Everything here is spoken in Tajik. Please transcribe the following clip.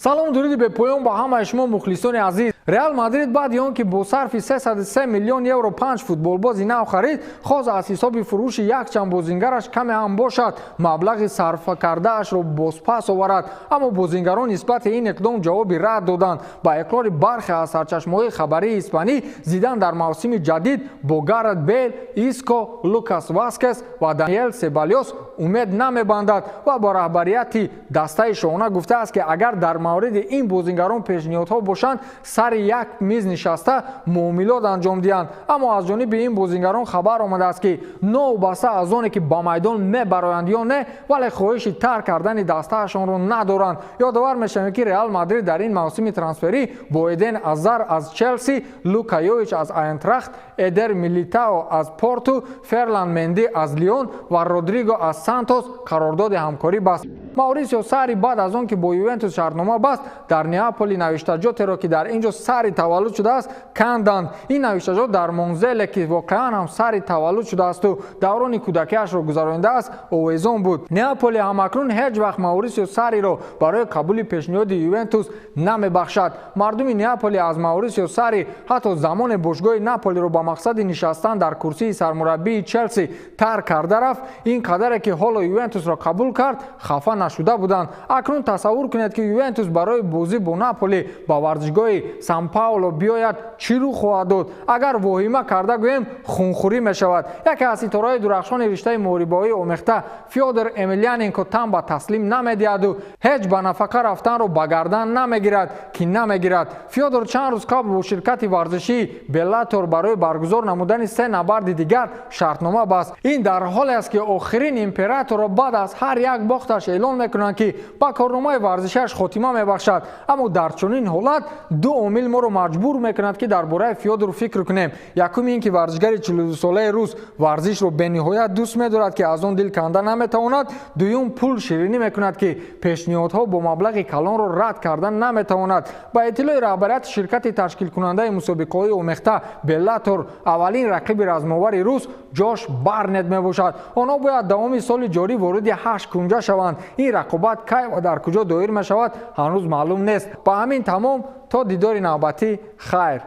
Салом, дуруди бепоён ба ҳамаи шумо, мухлисони азиз. Реал Мадрид баъди он ки бо сарфи 303 миллион евро панҷ футболбози нав харид, хост аз ҳисоби фурӯши якчанд бозингараш каме ҳам бошад, маблағи сарфкардаашро бозпас оварад. Аммо бозингарон нисбати ин иқдом ҷавоби рад доданд. Ба иқрори бархе аз сарчашмаҳои хабарии испанӣ, Зидан дар мавсими ҷадид бо Гарет Бейл, Иско, Лукас Васкес ва Даниэл Себалиос умед намебандад ва ба раҳбарияти дастаи шоҳона гуфтааст, ки агар дар мавриди ин бозингарон пешниҳодҳо бошанд, сари як миз нишаста муомилот анҷом диҳанд. Аммо аз ҷониби ин бозингарон хабар омадааст, ки новобаста аз оне ки ба майдон мебароянд ё не, вале хоҳиши тарк кардани дастаашонро надоранд. Ёдовар мешавем, ки Реал Мадрид дар ин мавсими трансферӣ бо Эден Азар аз Челси, Лука Йович аз Айнтрахт, Эдер Милитао аз Порту, Ферланд Менди аз Лион ва Родриго аз Сантос қарордоди ҳамкорӣ баст. Маурисио Сари баъд аз он ки бо Ювентус шартнома баст, дар Неаполи навиштаҷотеро, ки дар ин ҷо Сари таваллуд шудааст, канданд. Ин навиштаҷот дар манзеле, ки воқеан ҳам Сари таваллуд шудаасту даврони кӯдакиашро гузаронидааст, овезон буд. Неаполи ҳамакнун ҳеҷ вақт Маурисио Сариро барои қабули пешниҳоди Ювентус намебахшад. Мардуми Неаполи аз Маурисио Сари ҳатто замоне бошгоҳи Наполиро ба мақсади нишастан дар курсии сармураббии Челси тарк карда рафт, ин қадаре ки ҳоло Ювентусро қабул кард, хафа нашуда буданд. Акнун тасаввур кунед, ки Ювентус барои бозӣ бо Наполи ба варзишгоҳи Сан Пауло биёяд, чӣ рӯ хоҳад дод? Агар воҳима карда гӯем, хунхӯрӣ мешавад. Яке аз ситораҳои дурахшони риштаи муҳорибаҳои омехта, Фёдор Емеляненко, тан ба таслим намедиҳаду ҳеҷ ба нафақа рафтанро ба гардан намегирад, ки намегирад. Фёдор чанд рӯз қабл бо ширкати варзишии Беллатор барои баргузор намудани се набарди дигар шартнома баст. Ин дар ҳоле аст, ки охирин императорро баъд аз ҳар як бохташ эълон мекунанд, ки ба корномаи варзишиаш хотима мебахшад. Аммо дар чунин ҳолат ду омил моро маҷбур мекунад, ки дар бораи Фёдор фикр кунем. Якум ин ки варзишгари 42-солаи рус варзишро бениҳоят дӯст медорад, ки аз он дил канда наметавонад. Дуюм, пул ширинӣ мекунад, ки пешниҳодҳо бо маблағи калонро рад кардан наметавонад. Ба иттилои раҳбарияти ширкати ташкилкунандаи мусобиқаҳои омехта Беллатор, аввалин рақиби размовари рус Ҷош Барнет мебошад. Онҳо бояд давоми соли ҷорӣ вориди ҳашт кунҷа шаванд. Ин рақобат кай ва дар куҷо доир мешавад, ҳанӯз маълум нест. Ба ҳамин тамом, то дидори навбатӣ, хайр.